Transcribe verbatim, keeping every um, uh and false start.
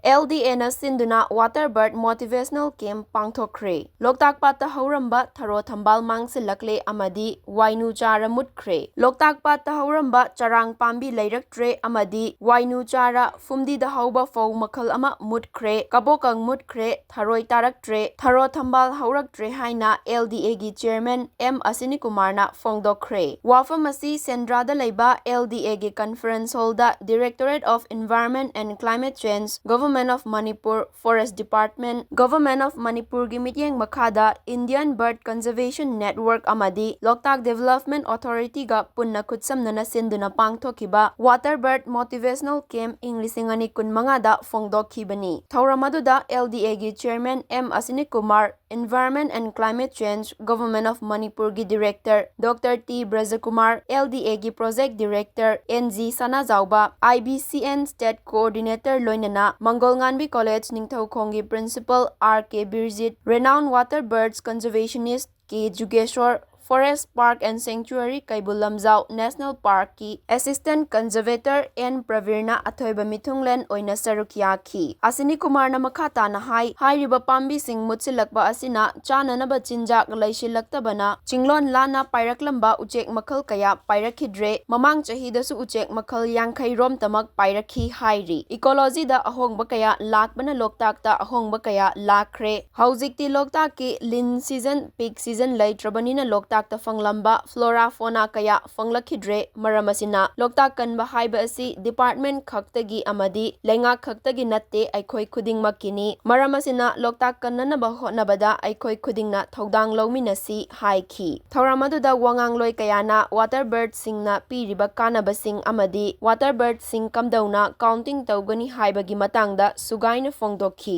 L D A ꯅ ꯁꯤꯟꯗꯨꯅ Water Bird Motivational Camp ꯄꯥꯡꯊꯣꯛꯈ꯭ꯔꯦ꯫ ꯂꯣꯛꯇꯥꯛ ꯄꯥꯠꯇ ꯍꯧꯔꯝꯕ ꯊꯔꯣ ꯊꯝꯕꯥꯜ ꯃꯥꯡꯁꯤꯜꯂꯛꯂꯦ ꯑꯃꯗꯤ ꯋꯥꯏꯅꯨ ꯆꯥꯔ ꯃꯨꯠꯈ꯭ꯔꯦ꯫ ꯂꯣꯛꯇꯥꯛ ꯄꯥꯠꯇ ꯍꯧꯔꯝꯕ ꯆꯔꯥꯡ ꯄꯥꯝꯕꯤ ꯂꯩꯔꯛꯇ꯭ꯔꯦ ꯑꯃꯗꯤ ꯋꯥꯏꯅꯨ ꯆꯥꯔ ꯐꯨꯝꯗꯤꯗ ꯍꯧꯕ ꯐꯧ ꯃꯈꯜ ꯑꯃ ꯃꯨꯠꯈ꯭ꯔꯦ꯫ ꯀꯕꯣꯀꯪ ꯃꯨꯠꯈ꯭ꯔꯦ, ꯊꯔꯣꯏ ꯇꯥꯔꯛꯇ꯭ꯔꯦ, ꯊꯔꯣ ꯊꯝꯕꯥꯜ ꯍꯧꯔꯛꯇ꯭ꯔꯦ ꯍꯥꯏꯅ L D A ꯒꯤ chairman M ꯑꯁꯤꯅꯤꯀꯨꯃꯥꯔꯅ ꯐꯣꯡꯗꯣꯛꯈ꯭ꯔꯦ꯫ ꯋꯥꯐꯝ ꯑꯁꯤ ꯁꯦꯟꯗ꯭ꯔꯥꯗ ꯂꯩꯕ L D A ꯒꯤ conference hall the Directorate of Environment and Climate Change, Government of Manipur, Forest Department, Government of ꯃꯅꯤꯄꯨꯔꯒꯤ ꯃꯤꯠꯌꯦꯡ ꯃꯈꯥꯗ Indian Bird Conservation Network ꯑꯃꯗꯤ ꯂꯣꯛꯇꯥꯛ Development Authority ꯒ ꯄꯨꯟꯅ ꯈꯨꯠꯁꯝꯅꯅ ꯁꯤꯟꯗꯨꯅ ꯄꯥꯡꯊꯣꯛꯈꯤꯕ Water Bird Motivational Camp ꯏꯪ ꯂꯤꯁꯤꯡ ꯑꯅꯤ ꯀꯨꯟꯃꯉꯥꯗ ꯐꯣꯡꯗꯣꯛꯈꯤꯕꯅꯤ꯫ ꯊꯧꯔꯝ ꯑꯗꯨꯗ L D A ꯒꯤ chairman M ꯑꯁꯤꯅꯤꯀꯨꯃꯥꯔ, Environment and Climate Change, Government of ꯃꯅꯤꯄꯨꯔꯒꯤ director Doctor T ꯕ꯭ꯔꯖꯀꯨꯃꯥꯔ, L D A ꯒꯤ project director N G Sanajaoba, I B C N state coordinator ꯂꯣꯏꯅꯅ ꯃꯪꯒꯣꯜꯉꯥꯟꯕꯤ college ꯅꯤꯡꯊꯧꯈꯣꯡꯒꯤ principal R K ꯕꯤꯔꯖꯤꯠ, renowned water birds conservationist K Jugeshor, Forest Park and Sanctuary Keibul Lamjao National Park ꯀꯤ assistant conservator N ꯄ꯭ꯔꯕꯤꯔꯅ ꯑꯊꯣꯏꯕ ꯃꯤꯊꯨꯡꯂꯦꯟ ꯑꯣꯏꯅ ꯁꯔꯨꯛ ꯌꯥꯈꯤ꯫ ꯑꯁꯤꯅꯤꯀꯨꯃꯥꯔꯅ ꯃꯈꯥ ꯇꯥꯅ ꯍꯥꯏ, ꯍꯥꯏꯔꯤꯕ ꯄꯥꯝꯕꯤꯁꯤꯡ ꯃꯨꯠꯁꯤꯜꯂꯛꯄ ꯑꯁꯤꯅ ꯆꯥꯅꯅꯕ ꯆꯤꯟꯖꯥꯛ ꯂꯩꯁꯤꯜꯂꯛꯇꯕꯅ ꯆꯤꯡꯂꯣꯟ ꯂꯥꯟꯅ ꯄꯥꯏꯔꯛꯂꯝꯕ ꯎꯆꯦꯛ ꯃꯈꯜ ꯀꯌꯥ ꯄꯥꯏꯔꯛꯈꯤꯗ꯭ꯔꯦ꯫ ꯃꯃꯥꯡ ꯆꯍꯤꯗꯁꯨ ꯎꯆꯦꯛ ꯃꯈꯜ ꯌꯥꯡꯈꯩ ꯔꯣꯝꯇꯃꯛ ꯄꯥꯏꯔꯛꯈꯤ ꯍꯥꯏꯔꯤ꯫ Ecology ꯗ ꯑꯍꯣꯡꯕ ꯀꯌꯥ ꯂꯥꯛꯄꯅ ꯂꯣꯛꯇꯥꯛꯇ ꯑꯍꯣꯡꯕ ꯀꯌꯥ ꯂꯥꯛꯈ꯭ꯔꯦ꯫ ꯍꯧꯖꯤꯛꯇꯤ ꯂꯣꯛꯇꯥꯛꯀꯤ ꯂꯤꯟ season, peak season ꯂꯩꯇ꯭ꯔꯕꯅꯤꯅ ꯂꯣꯛꯇꯥꯛꯇ ꯐꯪꯂꯝꯕ flora fauna ꯀꯌꯥ ꯐꯪꯂꯛꯈꯤꯗ꯭ꯔꯦ꯫ ꯃꯔꯝ ꯑꯁꯤꯅ ꯂꯣꯛꯇꯥꯛ ꯀꯟꯕ ꯍꯥꯏꯕ ꯑꯁꯤ department ꯈꯛꯇꯒꯤ ꯑꯃꯗꯤ ꯂꯩꯉꯥꯛ ꯈꯛꯇꯒꯤ ꯅꯠꯇꯦ, ꯑꯩꯈꯣꯏ ꯈꯨꯗꯤꯡꯃꯛꯀꯤꯅꯤ꯫ ꯃꯔꯝ ꯑꯁꯤꯅ ꯂꯣꯛꯇꯥꯛ ꯀꯟꯅꯅꯕ ꯍꯣꯠꯅꯕꯗ ꯑꯩꯈꯣꯏ ꯈꯨꯗꯤꯡꯅ ꯊꯧꯗꯥꯡ ꯂꯧꯃꯤꯟꯅꯁꯤ ꯍꯥꯏꯈꯤ꯫ ꯊꯧꯔꯝ ꯑꯗꯨꯗ ꯋꯥꯉꯥꯡꯂꯣꯏ ꯀꯌꯥꯅ water bird ꯁꯤꯡꯅ ꯄꯤꯔꯤꯕ ꯀꯥꯟꯅꯕꯁꯤꯡ ꯑꯃꯗꯤ water bird ꯁꯤꯡ ꯀꯝꯗꯧꯅ counting ꯇꯧꯒꯅꯤ ꯍꯥꯏꯕꯒꯤ ꯃꯇꯥꯡꯗ ꯁꯨꯒꯥꯏꯅ ꯐꯣꯡꯗꯣꯛꯈꯤ꯫